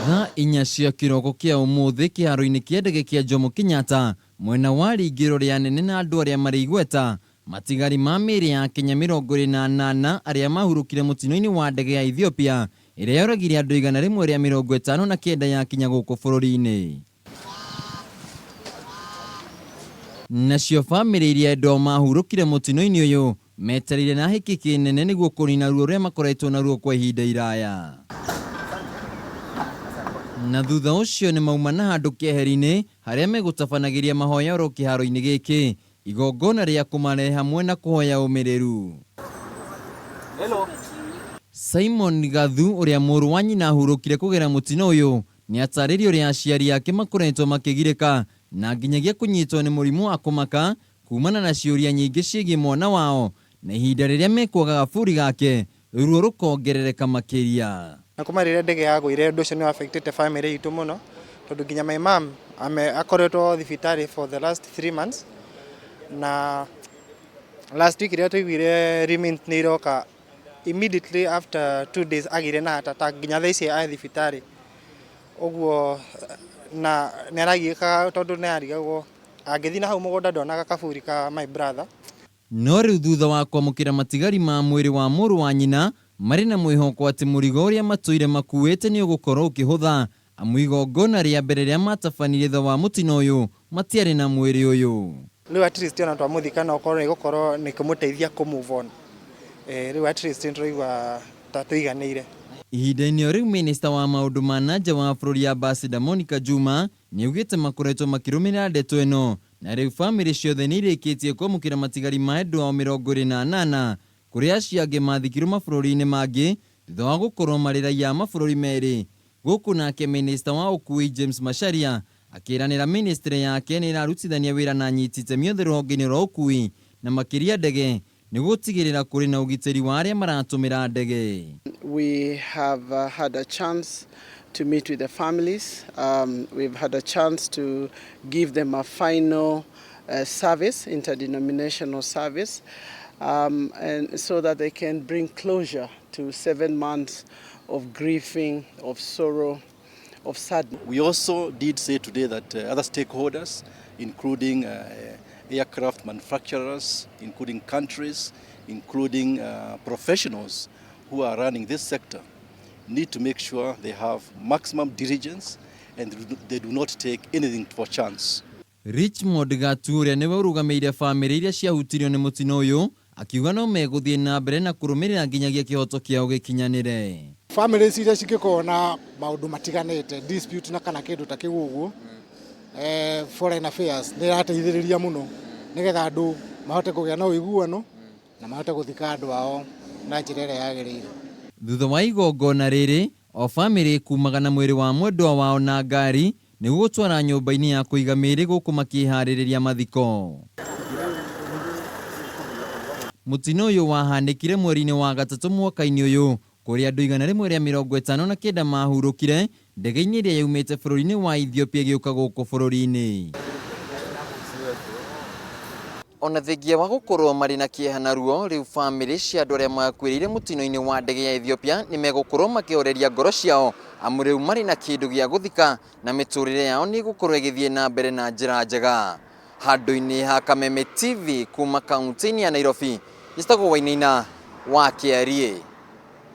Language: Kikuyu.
Thaa 4 cia kĩroko kĩa ũmũthĩ kĩharo-inĩ kĩa ndege kĩa Jomo Kenyatta mwena wa rĩingĩro rĩa anene na andũ arĩa marĩ igweta, matigari ma mĩĩrĩ ya Akenya 28 arĩa mahurũkire mũtino-inĩ wa ndege ya Ethiopia ĩrĩa yoragire andũ 159 yakinya gũkũ bũrũri-inĩ. Nacio bamĩrĩ iria endwa ao mahurũkire mũtino-inĩ ũyũ metereire na hĩkĩkĩ nene nĩguo kũnina ruo rũrĩa makoretwo naruo kwa ihinda iraya. Na thutha ũcio nĩ mauma na handũ keheri-inĩ harĩa megũtabanagĩria mahoya oro kĩharo-inĩ gĩkĩ, igongona rĩa kũmarehe hamwe na kũhoya ũmĩrĩru. Simon Gathu ũrĩa mũrũ wa nyina ahurũkire kũgera mũtino ũyũ nĩ atarĩrie ũrĩa aciari ake makoretwo makĩgirĩka na nginyagia kũnyitwo nĩ mũrimũ wa kũmaka kumana na ciũria nyingĩ ciĩgiĩ mwana wao na ihinda rĩrĩa mekwaga gaburi gake ruo rũkongerereka makĩria. Na kuma rĩrĩa ndege yagũire ũndũ ũcio nĩ affectĩte family itũ mũno tondũ nginya my mom akoretwo thibitarĩ for the last 3 months, na last week rĩrĩa twaiguire remains nĩ iroka, immediately after 2 days agĩire na heart attack. Nginya thaa ici arĩ thibitarĩ ũguo na nĩ aragiĩkaga tondũ nĩ arigagwo angĩthiĩ na hau mũgũnda ndonaga kaburi ka my brother. No rĩu thutha wa kwamũkĩra matigari ma mwĩrĩ wa mũrũ wa nyina, marĩ na mwĩhoko atĩ mũrigo ũrĩa matũire makuĩte nĩ ũgũkorwo ũkĩhũtha, amu igongona rĩa mbere rĩa matabanirie thutha wa mũtino ũyũ matiarĩ na mwĩrĩ ũyũ. Rĩu at least ona twamũthika no korwo nĩ gũkorwo nĩ kũmũteithia kũ move on. Rĩu at least nĩtũraigua ta tũiganĩire. Ihinda-inĩ o rĩu, minista wa maũndũ ma na nja wa bũrũri Ambassador Monica Juma nĩaugĩte makoretwo makĩrũmĩrĩra ndeto ĩno na rĩu bamĩrĩ ciothe nĩ irĩkĩtie kwamũkĩra matigari ma endwa ao 28, kũrĩa acio angĩ mathikirwo mabũrũri-inĩ mangĩ thutha wa gũkorwo marĩ raiya a mabũrũri merĩ. Gũkũ nake minista wa ũkui James Macharia akĩranĩra ministry yake nĩ ĩrarutithania wĩra na anyiti itemi othe rũhonge-inĩ rwa ũkui na makĩria ndege nĩguo gũtigĩrĩra kũrĩ na ũgitĩri wa arĩa maratũmĩra ndege. We have had a chance to meet with the families. We've had a chance to give them a final service, interdenominational service, and so that they can bring closure to 7 months of grieving, of sorrow, of sadness. We also did say today that other stakeholders, including aircraft manufacturers, including countries, including professionals who are running this sector, need to make sure they have maximum diligence and they do not take anything for chance. Richmond Gatu ũrĩa nĩwe ũrũgamĩrĩire bamĩrĩ iria ciahutirio nĩ mũtino ũyũ akiuga no megũthiĩ na mbere na kũrũmĩrĩra nginyagia kĩhoto kĩao gĩkinyanĩre. Families iria cingĩkorwo na maũndũ matiganĩte, dispute na kana kĩndũ ta kĩu ũguo, foreign affairs nĩ ĩrateithĩrĩria mũno nĩgetha andũ mahote kũgĩa na ũiguano na mahote gũthika andũ ao na njĩra ĩrĩa yagĩrĩire. Thutha wa igongona rĩrĩ, o bamĩrĩ ĩkumaga na mwĩrĩ wa mwendwa wao na ngari nĩguo gũtwara nyũmba-inĩ ya kũiga mĩĩrĩ gũkũ makĩharĩrĩria mathiko. Mũtino ũyũ wahanĩkire mweri-inĩ wa gatatũ mwaka-inĩ ũyũ kũrĩa andũ 159 mahurũkire ndege-inĩ ĩrĩa yaumĩte bũrũri-inĩ wa Ethiopia ĩgĩũka gũkũ bũrũri-inĩ. Ona thengia wa gũkorwo marĩ na kĩeha na ruo, rĩu bamĩrĩ cia andũ arĩa makuĩrĩire mũtino-inĩ wa ndege ya Ethiopia nĩ megũkorwo makĩhoreria ngoro ciao, amu rĩu marĩ na kĩndũ gĩa gũthika na mĩtũrĩre yao nĩ ĩgũkorwo ĩgĩthiĩ na mbere na njĩra njega. Handũ-inĩ ha Kameme TV kuma kaunti-inĩ ya Nairobi, njĩtagwo Wainaina wa Kĩariĩ.